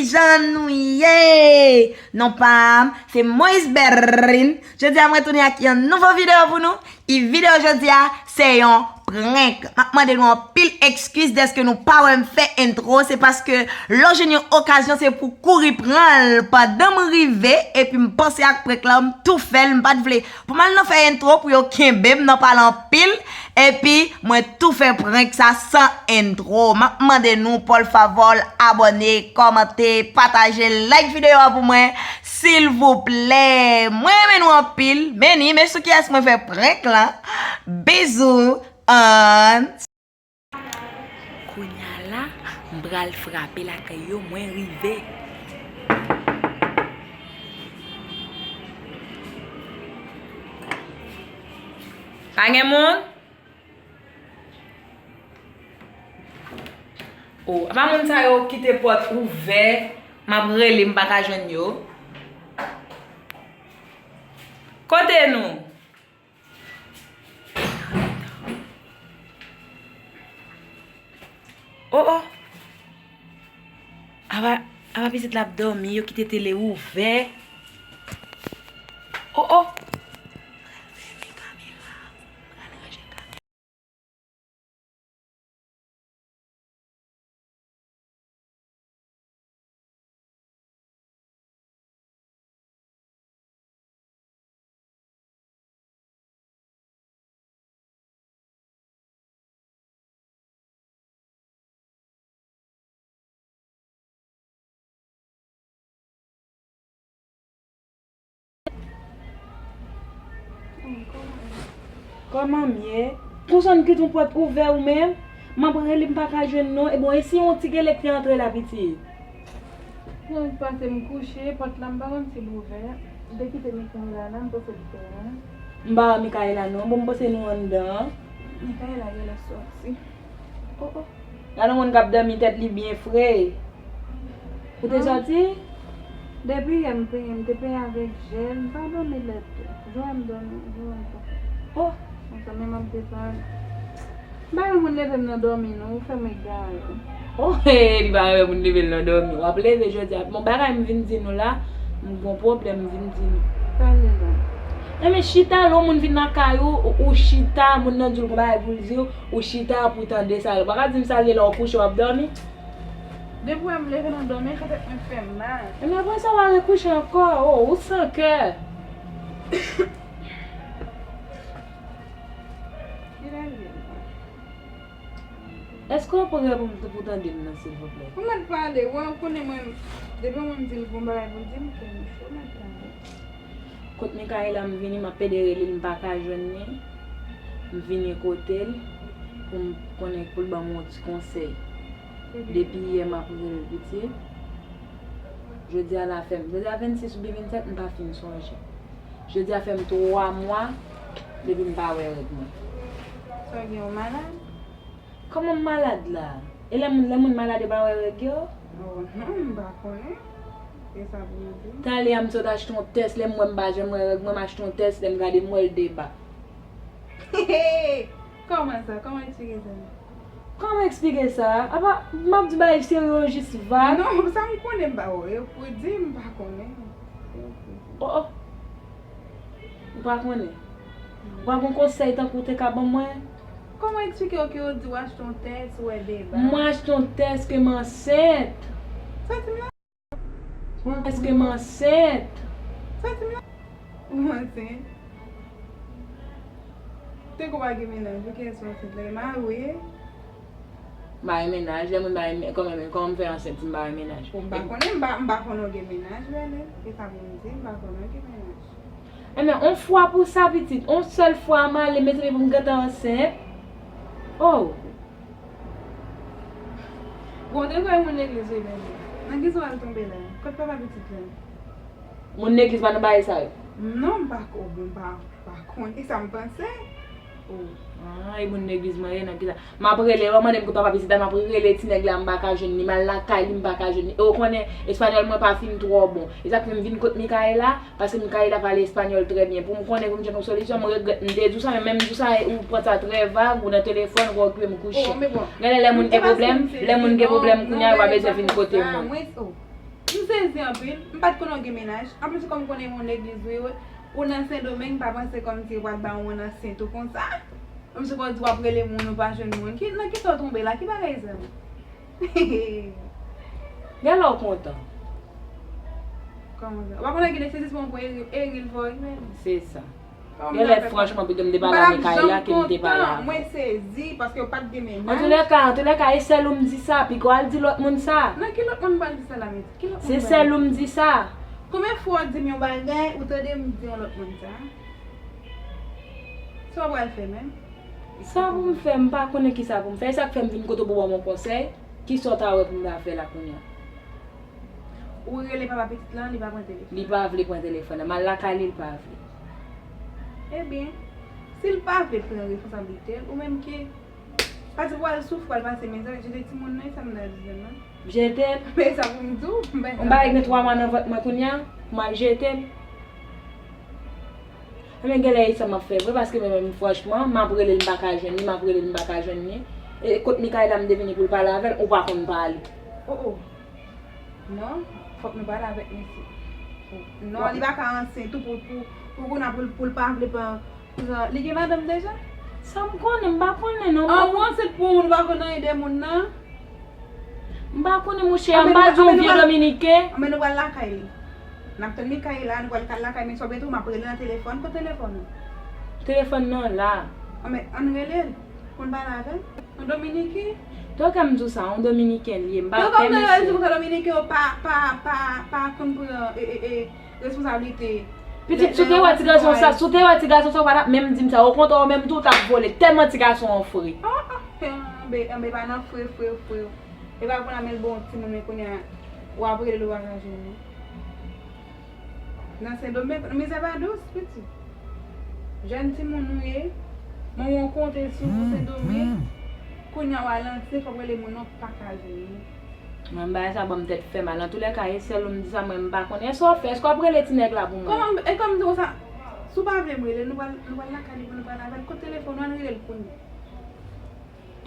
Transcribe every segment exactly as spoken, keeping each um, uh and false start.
Jan nou ye? Non pa m, se Moïse Berlin. Jodi a mwen tounen ak yon nouvo videyo pou nou. E videyo jodi a, se yon prank. M ap mande nou anpil ekskiz dèske nou pa wè m fè entwo. Se paske lè w jwenn yon okazyon, se pou kouri pran l. Pandan m rive, epi m panse ak prank lan, m tou fè l, m pa t vle pou m al nan fè entwo pou yo kenbe m nan pale anpil, epi mwen tou fè prank sa san entwo. M ap mande nou, por favor, abòne, kòmante, pataje, like videyo a pou mwen, silvouplè. Mwen renmen nou anpil, men ni, men sou kiyès mwen fè prank lan. Bizou, an. Kounye a la, m pral frape lakay yo, mwen rive. Pa gen moun? O, apa moun sa yo kite pòt ouvè, m ap rele, m pa ka jwenn yo. Kote nou? O, o. Apa, apa pitit la ap dòmi, yo kite tele ouvè. O, o. Kòman m ye? Konsa n kite yon pòt ouvè ou menm? M ap rele, m pa ka jwenn non. E bon, e si yon ti gelek te antre la, pitit? Non, m pase m kouche, pòt la m pa konn si l ouvè. M te kite Mikaela la, m panse l fèmen. M pa wè Mikaela non, bon, m panse nou anndan an. Mikaela genlè sòti. O, o. Gade yon moun k ap dòmi tèt li byen fre. Ou te sòti? Depi yè m penyen, m te penyen avèk jèl, m pa dòmi lèd tou. Jodi a m dòmi, jodi a m pa. O! Konsa menm ap depann. M pa renmen moun leve m nan dòmi non, ou fè m egare. O, he, li pa renmen moun leve l nan dòmi. W ap leve jodi a. Bon, bagay m vin di nou la, m gon pwoblèm m vin di nou. Sa l ye la? Enben chita, lè yon moun vin lakay ou, ou, ou chita, moun nan di w gon bagay pou l di w, ou chita pou w tande sa. Ou pa ka di m sa l ye lè w kouche w ap dòmi. Depi w wè m leve nan dòmi, sa tèt mwen fè m mal. Enben apre sa w ale kouche ankò, o, ou san kè. Kilè l ye? Èske w prè pou m, pou tande m nan, silvouplè? Ou mèt pale, wè, ou konnen mwen, depi yon moun di l gon bagay pou l di m, kè m cho, ou mèt pale. Kot Mikaela m vini, m ap pede rele l, m pa ka jwenn li. M vini kote l pou m konnen, pou l ban m yon ti konsèy. Depi yè m ap rele l, pitit. Jodi a la fè m, jodi a vennsis oubyen vennsèt, m pa fin sonje. Jodi a fè m twa mwa depi m pa wè règ mwen. Sa w gen, ou malad? Kòman m malad la? E lè moun, lè moun malad yo pa wè règ yo? O non, m pa konnen. E sa pou m di. Talè a m sot achte yon tès, lè m wè m pa janm wè règ mwen, m achte yon tès, lè m gade m wè l deba. Kòman sa? Kòman eksplike sa? Kòman eksplike sa? Apa, m ap di bagay serye yo jis vag. Non, sa m konnen m pa wè. Yo pou di m pa konnen. O, o. Ou pa konnen? Ou pa gon konsèy tankou w te ka ban mwen? Kòman eksplike w ke yo di w achte yon tès, ou wè deba? Mwen achte yon tès ke m ansent. Sa di m la? Èske m ansent? Sa di m la? Ou ansent? Te kou pa gen mennaj, pou kiyès ou ansent la? E mari w ye? M pa gen mennaj, lè moun pa gen men-, kòman, kòman m fè ansent si m pa gen mennaj? Bon, m pa konnen, m pa, m pa konnen w gen mennaj, Bèlè. E sa pou m di, m pa konnen w gen mennaj. Enben, on fwa pou sa, pitit, on sèl fwa m ale, mezanmi, pou m gentan ansent. Oh! Bon, te kwè moun legliz ou ye, Bèlè. Nan kisa w al tonbe la? Kot papa pitit la? Moun legliz pa nan bagay sa yo? Non, m pa ko-, bon, m pa, pa konnen sa m panse. Oh. Ah, e moun legliz mwen ye nan kisa? M ap rele, w ap mande m kot papa pitit la, m ap rele ti nèg la, m pa ka jwenn li, m al lakay li, m pa ka jwenn li. E w konnen, espanyòl mwen pa fin twò bon. E sa k fè m vin kot Mikaela, paske Mikaela pale espanyòl trè byen. Pou m konnen, pou m jwenn yon solisyon, m regrèt m te di w sa, men menm di w sa, ou pran sa trè vag, ou nan telefòn, ou okipe m kouche. Oh, men bon. Genlè lè moun gen pwoblèm, lè moun gen pwoblèm kounye a, yo pa bezwen vin kote moun. Mwen, oh. M sezi anpil. M pa t konnen w gen mennaj. Anplis, kòm m konnen yon legliz ou ye, ou nan Sendomeng, m pa panse kòmsi yo pral ba w yon ansyen tou konsa. Kòmsi w di w ap rele moun, ou pa jwenn moun. Ki, nan kisa w tonbe la? Ki bagay sa? Gen lè w kontan. Kòman sa? Ou pa konnen gen de sezisman pou Eril, Eril fò Eril. Se sa. Gen lè, franchman, pito m te pale a Mikaela ke m te pale avè w. Mwen sezi paske yo pa t gen mennaj. Antoulèka, antoulèka, e sèl ou m di sa, piko al di lòt moun sa. Nan ki lòt moun m pral di sa la, Meti? Ki lòt moun? Se sèl ou m di sa. Konbyen fwa w di m yon bagay, ou tande m di yon lòt moun sa? Sa w pral fè menm? Sa pou m fè, m pa konnen kisa pou m fè. E sa k fè m vin kote w pou ban m yon konsèy. Kisa w ta wè pou m ta fè la kounye a? Ou rele papa pitit lan, li pa pran telefòn. Li pa vle pran telefòn nan. M al lakay li, li pa vle. Ebyen, si l pa vle pran responsablite l, ou menm ki pa di pou al soufri, al pase mizè, jete timoun nan, e sa m ta di l nan. Jete l. Men sa pou m di w, m bay. M bay gen twa mwa nan vant mwen kounye a, m al jete l. Ebyen, gen lè e sa m ap fè vre, paske mwen menm, franchman, m ap rele l, m pa ka jwenn li, m ap rele l, m pa ka jwenn li. E kot Mikaela m te vini pou l pale avè l, ou pa konn pale. Oh, oh. Non, fòk nou pale avèk mesye. Non, li pa ka ansyen tou pou, pou, pou kounye a pou, pou l pa vle pran, pran. Li gen madanm deja? Sa m konnen, m pa konnen non. An, ou ansent pou moun, ou pa konn anyen de moun nan? M pa konnen, monchè, m pa di yon vye dominiken. Anben nou pral lakay li. N ap tann Mikaela, nou pral lakay mesye, byen tou, m ap rele nan telefòn. Kot telefòn ou? Telefòn nan la. Anben, ann rele l. Pou n pale avè l. Yon dominiken? Tò kè m di w sa, yon dominiken li ye, m pa fè mesye. Tò kè m di w sa, dominiken yo pa, pa, pa, pa konn pran, e, e, e, responsablite. Pitit, si w te wè ti gason sa, si w te wè ti gason sa, ou pa t ap menm di m sa. Okontrè, ou menm tou, ou t ap vole. Tèlman ti gason an fre. Oh, oh, anben, anben, pa nan fre, fre, fre. E pa pou n ap menm bon timoun, men kounye a, w ap rele l, ou pa ka jwenn li. Nan Sendomeng, mizè pa dous, pitit. Jèn timoun ou ye, mwen rankontre sou Sendomeng, kounye a w al antre, fòk w rele moun nan, w pa ka jwenn li. Mwen bagay sa ban m tèt fè mal. Antoulèka, e sèl ou m di sa, mwen m pa konnen. Èske w ap fè? Èske w ap rele ti nèg la pou mwen? Kòman, e kòm m di w sa, si w pa vle m rele l, nou pral, nou pral lakay li pou nou pale avè l. Kot telefòn ou, ann rele l kounye a.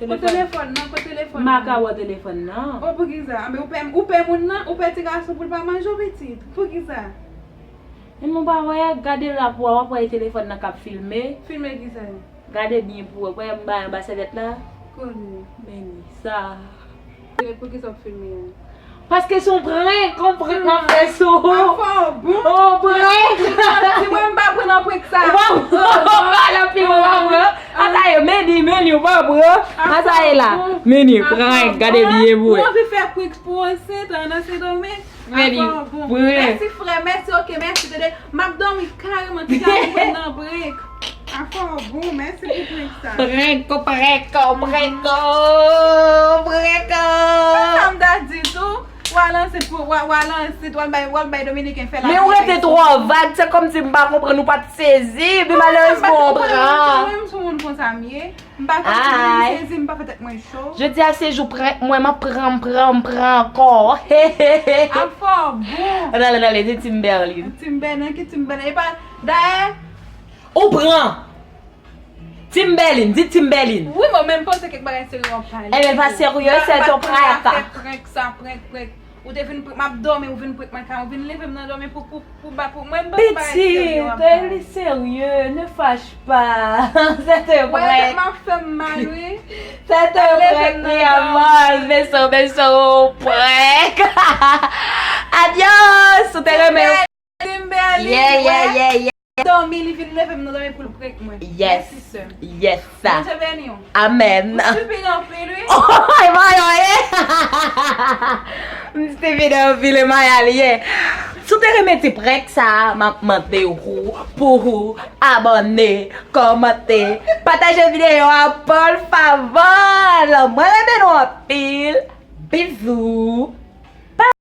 Kot telefòn nan, kot telefòn nan? M pa ka wè telefòn nan. O, poukisa? Anben, ou pè, ou pè moun nan, ou pè ti gason pou l pa manje w, pitit. Poukisa? Menm ou pa wè, gade la pou w wè, w ap wè e telefòn nan k ap filme. Filme kisa? Gade byen pou w wè, w wè m bay anba sèvyèt la? Konnen. Men li sa. Poukisa w ap filme a? Paske se yon prank, yon prank m ap fè sou ou. Afè w bon. Yon prank. Di mwen m pa pran nan prank sa. Ou pa pran. Ala pi ou pa pran. Ata ye, men li, men li, ou pa pran. Ata ye la. Men li, prank, gade byen pou wè. Ou anvi fè prank pou ansent an nan Sendomeng? Men li, prank. Mèsi frè, mèsi, oke, mèsi, tande. M ap dòmi kareman, ti gason mwen nan prank. Afè w bon, mèsi pou prank sa. Prank, prank, prank, prank. Sa m ta di tou, w al anset pou, w al anset, w al bay, w al bay dominiken fè la. Men ou rete twò vag, se kòmsi m pa konprann, ou pa t sezi, epi malerezman w pran. Mwen menm sou moun konsa m ye. M pa konn si m sezi, m pa fè tèt mwen cho. Jodi a se jou prank mwen, m ap pran, m pran, m pran ankò. Afè w bon. Rale, rale, se Timberline. Timberline, ki Timberline? E pa, dayè, Ou pran! Timberline, di Timberline. Wi, mwen menm panse kèk bagay serye w ap pale. Ebyen, l pa serye, se yon prank. Prank sa, prank, prank. Ou te vin prank, m ap dòmi, ou vin prank mwen ka, ou vin leve m nan dòmi pou, pou, pou ba, pou mwen, m panse bagay serye w ap pale. Pitit, li serye, ne fâche pas. Se te yon prank. Wè, tèt m ap fè m mal, wi. Se te yon prank, wi, amor. Beso, beso, prank. Adios, ou te renmen. Kimberly, yeah, yeah, yeah, yeah. Dòmi, li vin leve m nan dòmi pou l prank mwen. Yes. Mèsi, sè. Yes, sa. Bondye beni w. Amèn. M stupid anpil, wi. Oh, e Maya ye. M stupid anpil, e Maya li ye. Si w te renmen ti prank sa a, m ap mande w pou w abòne, kòmante, pataje videyo a, por favor. Mwen renmen nou anpil. Bizou.